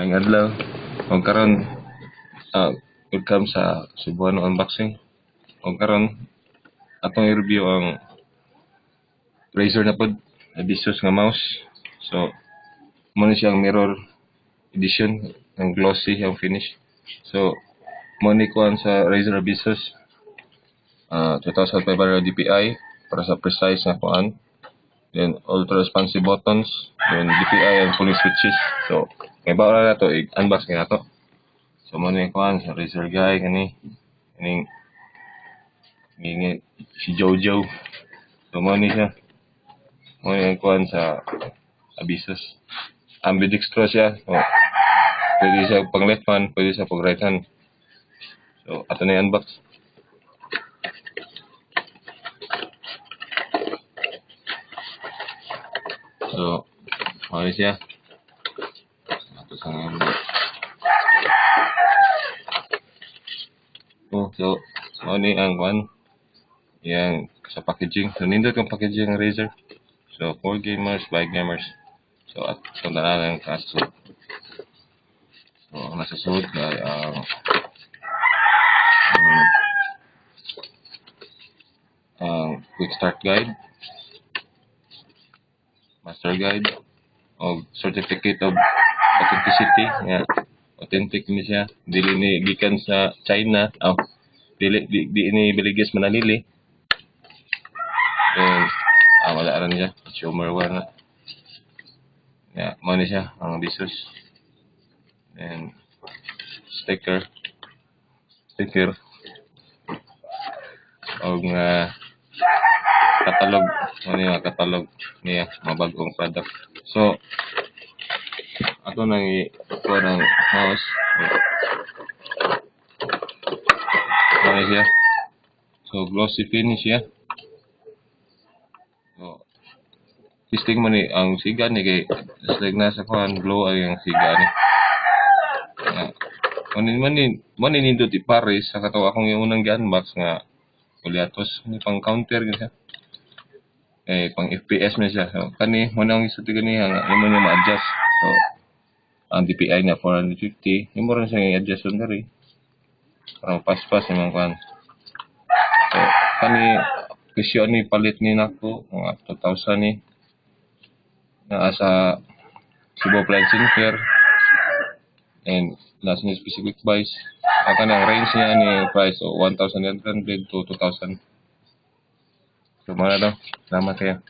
Maayong adlaw. Og karon welcome sa Cebuano Unboxing. Og karon atong i-review ang Razer na pod, Abyssus nga mouse. So mo ni siyang mirror edition, ang glossy ang finish. So mo ni kuan sa Razer Abyssus, 2500 DPI para sa precise nga kuan. Then ultra responsive buttons, then DPI and fully switches. So kay ba na to, i-unbox kay nato. So mo ni kuan sa Razer guy kani kining ngingi si Jojo. So mo ni siya. Mo ni ang kuan sa Abyssus. Ambidextrous siya. So, pwede siya pang left hand, pwede siya pang right hand. So ato na i-unbox. So, mao ni siya. Ato sa ngayon. Oh, so, mao ni ang kuan yang sa packaging. So, nindot ang packaging ng Razer. So, for gamers, by gamers. So, at so, na ang kaso. So, ang nasa sud kay ang quick start guide, master guide, o certificate of authenticity. Nga, authentic ni siya. Dili ni gikan sa China. Oh, dili di ni Biligis Manalili. Then, wala ran niya. Consumer one na. Yeah, mo ni siya ang Abyssus. Then sticker. Sticker. Og nga catalog, mo ni nga catalog niya, mga bagong product. So ato nang i-kuha ng mouse. Mo ni siya. So glossy finish siya. So testing mo ni ang siga ni kay it's like nasa kuan glow ay ang siga ni. Mo ni nindot i Paris sa kato akong yung unang gi-unbox nga Goliathos ni pang counter gid siya. Eh pang FPS man siya. So kani mo nang isulti kaniha nga imo niya ma-adjust. So ang DPI niya 450, imo ra siya i-adjust on diri. Para paspas imong kuan. So kani presyo ni palit ni nako mga 2,000 ni. Naa sa Cebu Appliance Fair and nasa ni specific buys. Ang kanang range niya ni price so 1,800 to 2,000. So mao na daw. Salamat kayo.